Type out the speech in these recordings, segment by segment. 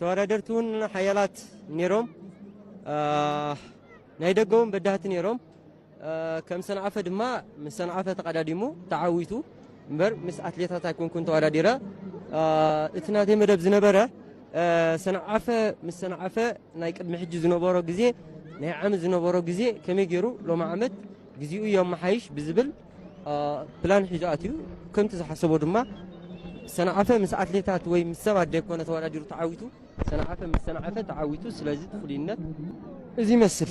ተወዳደርቲ እውን ሓያላት ነይሮም። አ፣ ናይ ደገ እውን በዳህቲ ነይሮም። አ፣ ከም ሰንዓፈ ድማ ምስ ሰንዓፈ ተቐዳዲሙ ተዓዊቱ። እምበር ምስ ኣትሌታት ኣይኮንኩን ተወዳዲረ። አ፣ እቲ ናተይ መደብ ዝነበረ፣ አ፣ ሰንዓፈ ምስ ሰንዓፈ ናይ ቅድሚ ሕጂ ዝነበሮ ግዜ፣ ናይ ዓመት ዝነበሮ ግዜ ከመይ ገይሩ ሎሚ ዓመት ግዜኡ የመሓይሽ ብዝብል፣ አ፣ ፕላን ሒዙ ኣትዩ። ከምቲ ዝሓሰቦ ድማ ሰንዓፈ ምስ ኣትሌታት ወይ ምስ ሰባት ዘይኮነ ተወዳዲሩ ተዓዊቱ፣ ሰንዓፈ ምስ ሰንዓፈ ተዓዊቱ። ስለዚ እቲ ፍሉይነት እዚ ይመስል።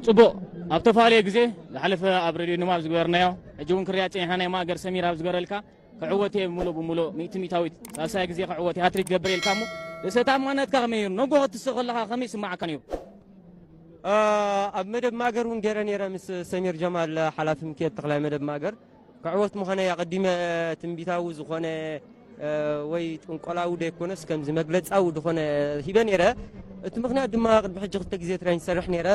ጽቡቕ። ኣብ ተፈላለየ ግዜ ዝሓለፈ ኣብ ሬድዮ ንባብ ዝገበርናዮ፣ ሕጂ እውን ክርያ ጸኒሕና፣ ናይ ማእገር ሰሚር ኣብ ዝገበረልካ፣ ክዕወት እየ ምሉእ ብምሉእ፣ ሚእቲ ሚእታዊት፣ ሳልሳይ ግዜ ክዕወት እየ፣ ሃትሪክ ክገብር እየ ኢልካ እሞ፣ ርእሰ ተኣማንነትካ ከመይ ነይሩ? ነጎ ክትስእ ከለኻ ከመይ ይስምዓካ ነይሩ? አ፣ ኣብ መደብ ማእገር እውን ገይረ ነይረ ምስ ሰሚር ጀማል፣ ሓላፊ ምክየት ተኽላይ መደብ ማእገር። ክዕወት ምዃነይ ኣቐዲመ ትንቢታዊ ዝኾነ፣ አ፣ ወይ ጥንቆላዊ ዘይኮነስ ከምዚ መግለጻዊ ዝኾነ ሂበ ነይረ። እቲ ምኽንያት ድማ ቅድሚ ሕጂ ክልተ ግዜ ትሬን ይሰርሕ ነይረ።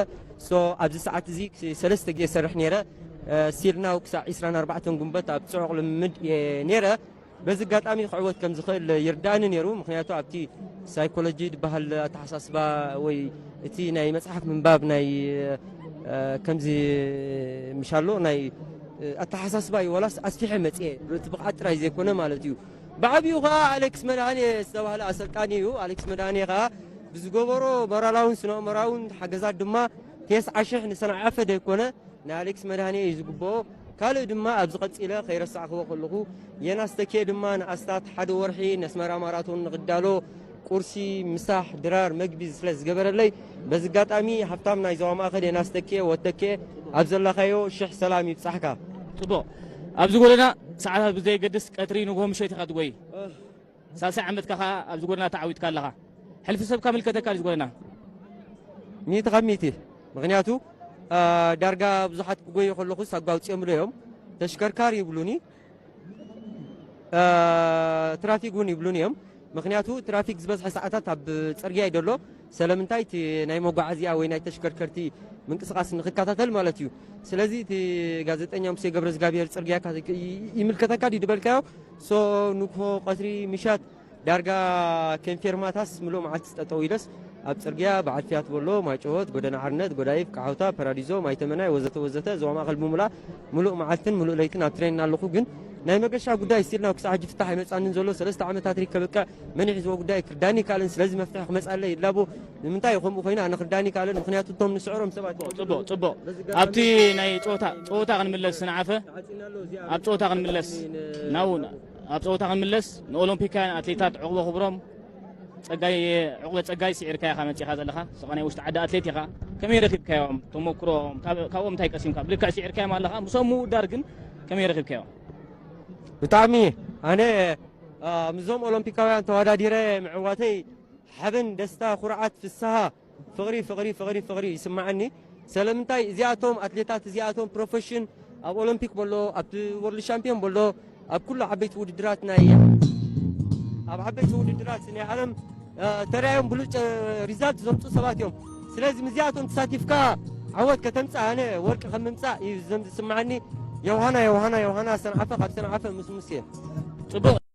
ሶ ኣብዚ ሰዓት እዚ ሰለስተ ግዜ ይሰርሕ ነይረ። አ፣ ሲልናው ክሳዕ ዕስራን ኣርባዕተን ጉንበት ኣብ ጽዑቕ ልምምድ እየ ነይረ። በዚ ኣጋጣሚ ክዕወት ከም ዝኽእል ይርዳእኒ ነይሩ። ምኽንያቱ ኣብቲ ሳይኮሎጂ ዝበሃል ኣተሓሳስባ ወይ እቲ ናይ መጽሓፍ ምንባብ ናይ፣ እ፣ ከምዚ ምሻሎ ናይ፣ እ፣ ኣተሓሳስባ እዩ። ዋላስ ኣስፊሐ መጽኤ፣ እቲ ብቕዓት ጥራይ ዘይኮነ ማለት እዩ። ብዓቢኡ ኸኣ ኣሌክስ መድሃኔ ዝተባህለ ኣሰልጣኒ እዩ። ኣሌክስ መድሃኔ ኸኣ ብዝገበሮ ሞራላውን ስነ-ኣእምሮኣውን ሓገዛት ድማ ተስዓ ሽሕ ንሰንዓፈ ዘይኮነ ንኣሌክስ መድሃኔ እዩ ዝግብኦ። ካልእ ድማ ኣብዚ ቀጺለ ከይረሳዕክዎ ከለኹ፣ የናስ ተኬ ድማ ንኣስታት ሓደ ወርሒ ነስመራ ማራቶን ንኽዳሎ ቁርሲ፣ ምሳሕ፣ ድራር፣ መግቢ ስለ ዝገበረለይ፣ በዚ ኣጋጣሚ ሃብታም ናይ ዞባ ማእከል የናስ ተኬ፣ ወተኬ፣ ኣብ ዘለኻዮ ሽሕ ሰላም ይብጻሕካ። ጽቡቕ። ኣብዚ ጎደና ሰዓታት ብዘየገድስ ቀትሪ፣ ንግሆ፣ ምሸት ኢኻ ትጎይ። ሳልሳይ ዓመትካ ኸኣ ኣብዚ ጎደና ተዓዊትካ ኣለኻ። ሕልፊ ሰብካ ምልከተካ ድዩ እዚ ጎደና? ሚእቲ ካብ ሚእቲ። ምኽንያቱ፣ አ፣ ዳርጋ ብዙሓት ክጎዩ ከለኹስ ኣጓውጽኦምሉ እዮም። ተሽከርካሪ ይብሉኒ፣ አ፣ ትራፊክ እውን ይብሉኒ እዮም። ምኽንያቱ ትራፊክ ዝበዝሐ ሰዓታት ኣብ ጽርግያ እዩ ዘሎ። ስለምንታይ? እቲ ናይ መጓዓዝያ ወይ ናይ ተሽከርከርቲ ምንቅስቓስ ንኽከታተል ማለት እዩ። ስለዚ እቲ ጋዜጠኛ ሙሴ ገብረ እግዚኣብሔር ጽርግያ ካ-፣ ይ-፣ ይምልከተካ ድዩ ዝበልካዮ? ሶ ንግሆ፣ ቀትሪ፣ ምሻት ዳርጋ ከም ፌርማታስ ምሉእ መዓልቲ ጠጠው ኢለስ ኣብ ጽርግያ በዓል ፊያት በሎ፣ ማይጨወት፣ ጎደና ሓርነት፣ ጎዳይፍ፣ ቃሖታ፣ ፓራዲዞ፣ ማይተመናይ ወዘተ ወዘተ ዞባ ማእከል ብምሉኣ ምሉእ መዓልትን ምሉእ ለይትን ኣብ ትሬን ኣለኹ። ግን ናይ መገሻ ጉዳይ ስቲል ናብ ክሳዕ ሕጂ ፍታሕ ኣይመጻንን ዘሎ። ሰለስተ ዓመታት ሪክ ከብቅዕ መን ይሕዝዎ ጉዳይ ክርዳኒ ይከኣልን። ስለዚ መፍትሒ ክመጻለይ ይላቦ። ንምንታይ እዩ ከምኡ ኮይኑ ኣነ ክርዳኒ ይከኣልን? ምኽንያቱ እቶም ንስዕሮም ሰባት እዮም። ጽቡቕ፣ ጽቡቕ። በዚ ኣጋጣሚ ኣብቲ ናይ ጸወታ፣ ጸወታ ክንምለስ ስንዓፈ፣ ተዓጺና ኣሎ እዚኣ ኣብ ጸወታ ክንምለስ ን-፣ ናው፣ ኣብ ጸወታ ክንምለስ ንኦሎምፒካውያን ኣትሌታት ዕቑበ ክብሮም፣ ጸጋይ፣ ዕቑበ ጸጋይ ስዒርካ ኢኻ መጺኻ ዘለኻ። ንስኻ ናይ ውሽጢ ዓዲ ኣትሌት ኢኻ። ከመይ ረኺብካዮም ተመክሮኦም? ካብ-፣ ካብኦም እንታይ ቀሲምካ? ብልክዕ ስዒርካዮም ኣለኻ። ምስኦም ምውዳር ግን ከመይ ረኺብካዮም? ብጣዕሚ ኣነ፣ አ፣ ምስዞም ኦሎምፒካውያን ተወዳዲረ ምዕዋተይ ሓበን፣ ደስታ፣ ኩርዓት፣ ፍስሃ፣ ፍቕሪ፣ ፍቕሪ፣ ፍቕሪ፣ ፍቕሪ ይስምዓኒ። ስለምንታይ እዚኣቶም ኣትሌታት እዚኣቶም ፕሮፌሽን ኣብ ኦሎምፒክ በሎ፣ ኣብ ወርልድ ሻምፒዮን በሎ፣ ኣብ ኩሉ ዓበይቲ ውድድራት ናይ፣ ኣብ ዓበይቲ ውድድራት ናይ ዓለም፣ እ፣ ተራእዮም ብሉጭ፣ እ፣ ሪዛልት ዘምፅኡ ሰባት እዮም። ስለዚ ምስዚኣቶም ተሳቲፍካ ዓወት ከተምፅእ ኣነ ወርቂ ከም ምምፃእ እዩ ዘም-፣ ዝስምዓኒ። ዮሃና፣ ዮሃና፣ ዮሃና ሰንዓፈ ካብ ሰንዓፈ ምስ ሙሴ። ጽቡቕ።